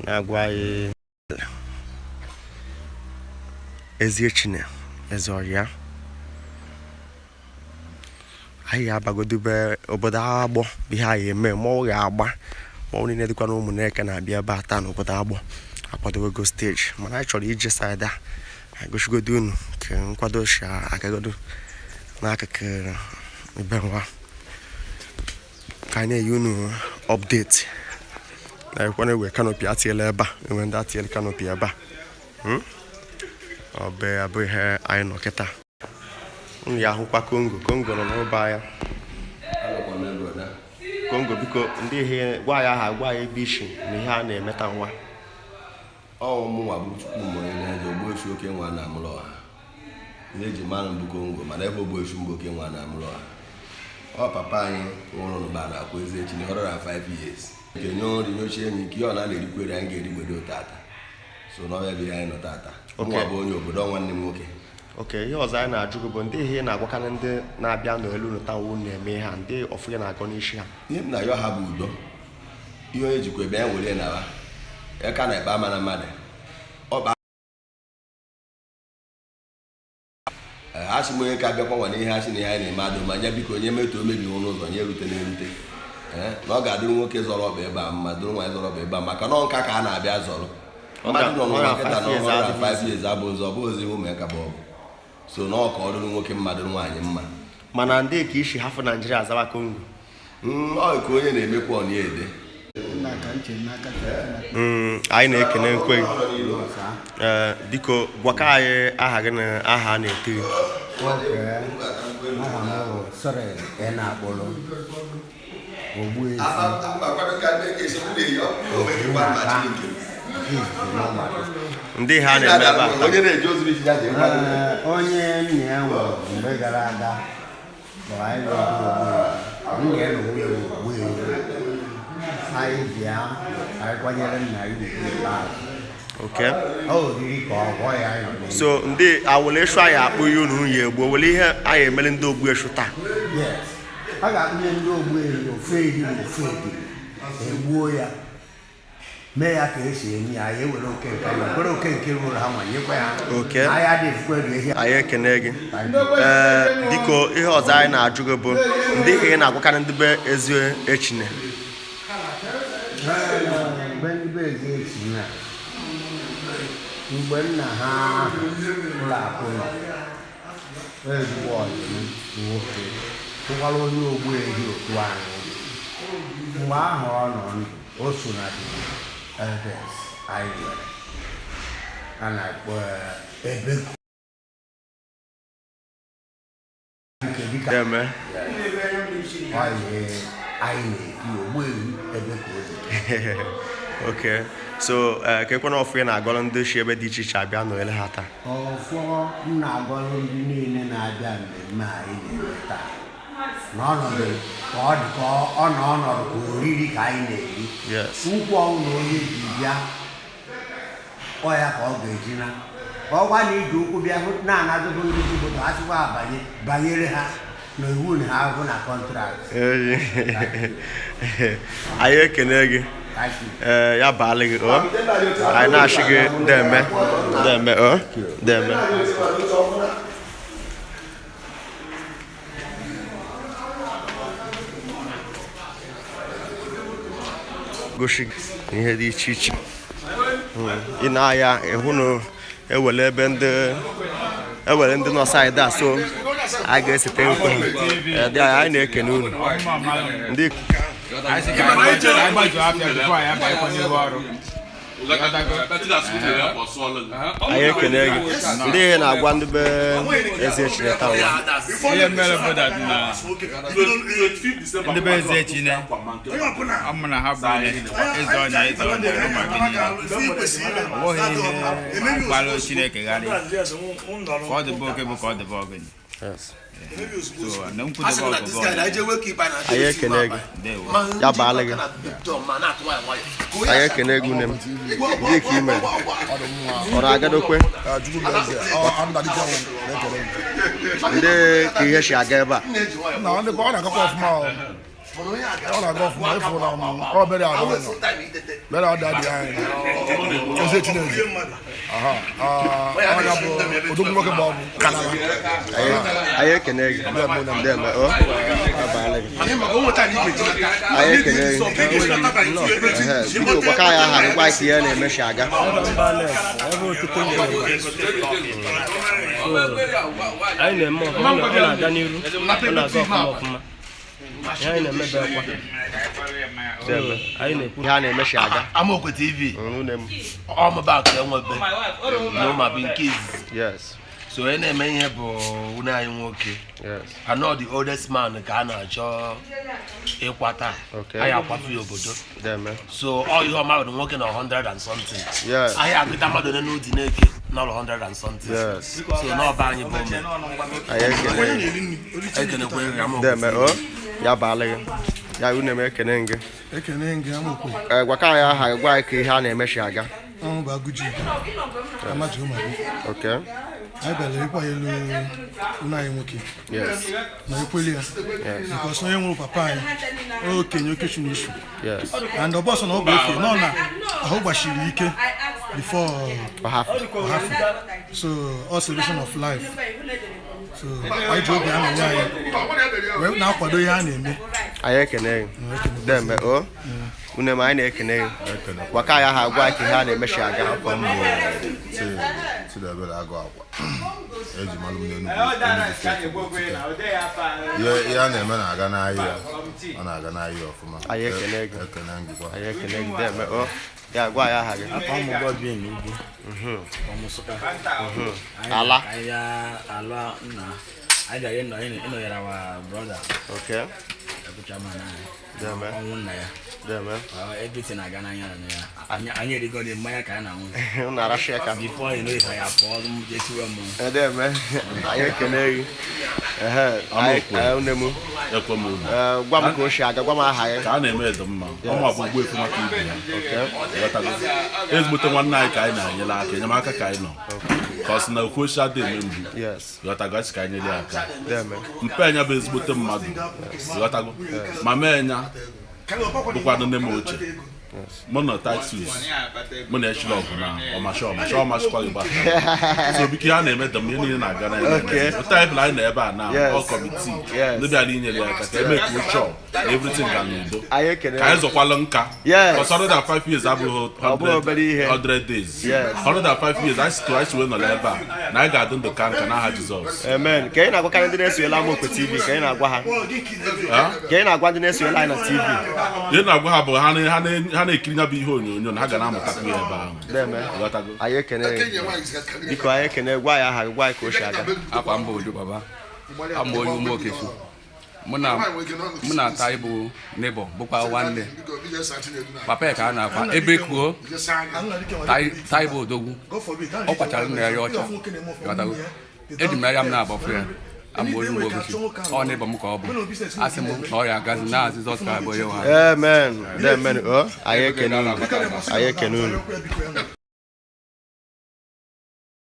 Na-agwa anyị Eziechine eze ọrịa anyị abagodobe obodo Agbọ bụ ihe anyị eme. Mmọnwụ ga-agba, mmọnwụ niile dịkwa na Ụmụneke na-abịa ebe a taa n'obodo Agbọ. Akwadowego stage, mana anyị chọrọ ije side a agosigodo unu ka nkwado si agagodo n'akụkụ ibe nwa, ka anyị na-enye unu update na ekwana ewe canopy atiela ebe a, enwe ndị atiela canopy ebe a. Ọ bụ abụ ihe anyị nọ kịta. Unu ya ahụkwa Kongo. Kongo nọ n'ụba ya. Kongo, biko, ndị ihe gwa ya aha, gwa ya ebe isi na ihe a na-emeta nwa. Ọ mụnwa bụ Chukwuma onye na-eze Ogbuefi oke nwa na amụrụ ọha. Ihe eji mara mbụ Kongo, mana ebe Ogbuefi mbụ oke nwa na amụrụ ọha. Ọ papa anyị nwụrụ n'ụba na-akwa Eziechine 105 years. Nke nye nri nyochie enyi nke ihe ọ na-erikwere anyị ga-erigbedo tata, so n'ọbịa bụ ihe anyị nọ tata. Mụnwa bụ onye obodo, nwanne m nwoke. Ok, ihe ọzọ anyị na-ajụ gị bụ ndị ihe ị na-agwakarị ndị na-abịa n'elu unu taa unu na-eme ihe a, ndị ọfụ ya na-agọ n'isi ha. Ihe m na-ayọ ha bụ udo. Ihe onye jikwa ebe ya were nara eka na ekpe ama na mmadụ ọkpa asị m onye ka bịakwa nwa n'ihe asị na ihe anyị na-eme adụ ma nya, biko, onye metụ omebi n'ụzọ nye erute na-erute, na ọ ga-adịrị nwoke zọrọ ọkpa ebe a mma, dịrị nwaanyị zọrọ ọkpa ebe a, maka na ọ nka ka a na-abịa zọrọ mmadụ nọ n'ụwa kịta na 105 years abụ ụzọ ọ bụ ozi ụmụaka bụ ọgụ so na ọ ka ọ dịrị nwoke mma, dịrị nwaanyị mma. Mana ndị ka isi hafụ Naijiria azawa Kongo? Ọ ka onye na-emekwa ọ na-ede. Anyị na-ekene nkwe gị. Ee, biko, gwaka anyị aha gị na aha a na-ete gị. Aha m bụ Cyril Enakpụrụ Ogbuefi Ndị ha na-eme ebe a taa. Onye na-eje ozi isi ya ji nkwado. Ee, onye nna ya nwụrụ mgbe gara aga kpọrọ anyị n'oge Ogbuefi. Nna ya na onwe ya bụ Ogbuefi. Anyị bịa, anyị kwanyere nna ya ugwu ikpeazụ. Ọ oriri ka ọ gwọ ya anyị nọ n'ime. So ndị awụla eshu anyị akpụ ihe unu yi egbu were ihe anyị emere ndị ogbu eshu taa? Yes, a ga-akpụnye ndị ogbuefi ofu ehi na ofu ebili, egbuo ya, mee ya ka esi eme ya. Anyị ewere oke nke anyị, were oke nke ruru ha nwa nyekwa ya. Anyị adịghị efukwa elu ehi. Anyị ekene gị. Ee, biko, ihe ọzọ anyị na-ajụ gị bụ ndị ihe ị na-agwakarị ndị be Eziechine. Ee, mgbe ndị be Eziechine a, mgbe nna ha ụlọ akụ nọ, ezigbo ọyị m nwoke tụkwara onye ogbuehi otu anyị. Mgbe ahụ ọ nọ ndụ, o so na the elders anyị nwere a na-akpọ Ebeku dike dịka eme. Ọyị anyị na-eti ogbuehi Ebeku Dike. Ok, so ee, ka ekwe na ọfụ ị na-agọrọ ndị si ebe dị iche iche abịa nọnyere ha taa. Ọfọ m na-agọrọ ndị niile na-abịa mmemme anyị na-eme taa na ọnọdụ ka ọ dị ka ọ nọ ọnọdụ ka oriri ka anyị na-eri. Ụkwụ ọnwụ na onye ji bịa, ọ ya ka ọ ga-eji na ọgwa na iji ụkwụ bịa hụ na-anadụbụ ndị ji moto ha sịkwa abanye banyere ha na iwu na ha bụ na contract. Anyị ekene gị. Thank you. Ee, ya baala gị o. Anyị na-achị gị deme deme o deme. Gosi ihe dị iche iche. Ị na-aya ịhụ na ewere ebe ndị ewere ndị nọ side a, so a ga-esete nkwe ha. Ee, dị anyị na-ekene unu ndị. Anyị sị ka anyị gbajuo afịa tupu anyị abanyekwa n'ihu ọrụ. Anyị ekene gị. Ndị ihe na-agwa ndị be Eziechine taa nwa. Ihe mere bụ that na ndị be Eziechine, ọ mụ na ha bụ eze ọnya, eze ọnya ụmụ gị niile. Ọ bụghị ihe gbalụ Chineke gharị ka ọ dịbe oke bụ ka ọ dịbe ọgụnye. So na nkwudebe ọgụ bụ ọgụ. Anyị ekene gị. Ndewo. Ya baala gị. Anyị ekene gị. Une m, ndị ka ị mere ọ na-agadokwe? Ndị ka ihe si aga ebe a? Na ọ na-agakwa ọfụma ọ. Ọ na-aga ọfụma. Ịfụ na ọ bere ala nọ bere ada dị anyị eze Chineze. Aha, ọ ya bụ odogwu nwoke ma ọ bụ kanala. Anyị ekene gị. Deme o, abalị gị. Anyị ekene gị. Ehe, biko gwaka anyị aha gị, gwa anyị ka ihe na-eme si aga. Anyị na-eme ọfụma, ọ na-aga n'iru, ọ na-aga ọfụma ọfụma. Ihe anyị na-emebe akwa. Deme. Anyị na-ekwu Ihe a na-eme si aga. Amaokwe TV. Nne m. Ọmụba ka enwebe n'ụma bụ nke izizi. So onye na-eme ihe bụ nwunye anyị nwoke. Anọ the oldest man ka a na-achọ ịkwata. Anyị akwafu ya obodo. Deme. So ọ ihe ọma bụ nwoke na 100 and something. Anyị agụta mmadụ ole n'ụdị na-eke n'ọrụ 100 and something. So n'ọba anyị bụ ome. Anyị ekene gị. Ekenekwe gị, Amaokwe Deme TV. o, ya baala gị. Ya unu eme, ekene gị. Ekene gị, Amaokwe. Ee, gwaka anyị aha gị, gwa anyị ka ihe a na-eme si aga. Ọnwụ bụ Agụji Amaji Ụmadi. Anyị bịara ịkwanyere nna anyị nwoke na ekweli ya because onye nwụrụ papa anyị okenye okechu na isu and ọ bọsọ na ọ bụ okenye nọ na ahụ gbachiri ike before ọhafụ. Ọhafụ. So all celebration of life, so anyị ji obi aṅụrị anyị wee na-akwado ihe a na-eme. Anyị ekene gị. Deme o, unu eme, anyị na-ekene gị. Gwaka anyị aha, gwa anyị ka ihe a na-eme si aga. Afọ m bụ Chidebere Agụ Akwa eji malụ m n'Enugu, Enugu Steeti bụ Nsụka. Ihe a na-eme na-aga n'ahịa, ọ na-aga n'ahịa ọfụma. Anyị ekene gị. Ekene gị kwa. Anyị ekene gị. Deme o, ya gwa anyị aha gị. Afọ m Godwin Ugwu from Nsụka. Anyị Ala. anyị bịa alụ nna anyị bịara ịnọnyere our brother. Ekwuchama na anyị. Deme. Ọnwụ nna ya. Deme. Everything na-aga n'anya na ya. Anyị erigo dị mmanya ka a na-aṅụ. Unu arasị aka. Before you know it, anyị apụọ jee tiwe mmọnwụ. Deme, anyị ekene gị. Ehe, anyị nne m. Ekwe m unu. Ee, gwa m ka o si aga, gwa m aha gị. Ka a na-eme edo mma ọnwa bụ Ogbuefi maka ibe ya. Ghọtago? Ezigbote nwanne anyị ka anyị na-enyere aka, enyemaka ka anyị nọ ka ọ sị na okwu ochi adị eme mgbu. Ghọtago? Asị ka anyị nyere ya aka. Mpe enya bụ ezigbote mmadụ. Ghọtago? Mama enya bụkwanụ nne m ochie. Mụ na Titus, mụ na echiri ọgụ na ọmashi ọmashi ọmashikwa gị gbata. So biko, ihe a na-eme dọm, ihe niile na-aga na otu anyị bụla anyị nọ ebe a na ọ committee ndị bịara inyere ya aka ka eme ka o chọọ na everything ga n'udo. Anyị ekene ka anyị zọkwalụ nka. Yes. Cause 105 years abụghị Ọ bụghị obere ihe. 100 days. 105 years anyị si anyị si wee nọrọ ebe a na anyị ga-adị ndụ ka nka n'aha Jizọs. Amen. Ka ị na-agwakarị ndị na-esonyela Amaokwe TV, ka ị na-agwa ha, ka ị na-agwa ndị na-esonyela anyị na TV. Ihe na-agwa ha bụ ha na-ekiri ya bụ ihe onyonyo na ha ga na-amụtakwu ya ebe ahụ. Deme. Ghọtago? Anyị ekene gị. Biko, anyị ekene, gwa anyị aha gị, gwa anyị ka o si aga. Akwa mba Ojo Baba ama onye ụmụ Okechu mụ na ata ịbụ nebo bụkwa nwanne papa ya ka a na-akwa ebe kuo taịbụ odogwu ọ kwachara nna ya ya ọcha. Ghọtago? Eji m ya m na-agbafu ya ama onye ụmụ Okechu ọ nebo m ka ọ bụ asị m na ọ ya agazi na Jizọs ka bụ onye nwe anyị. Amen. Deme o, anyị ekene unu. Anyị ekene unu.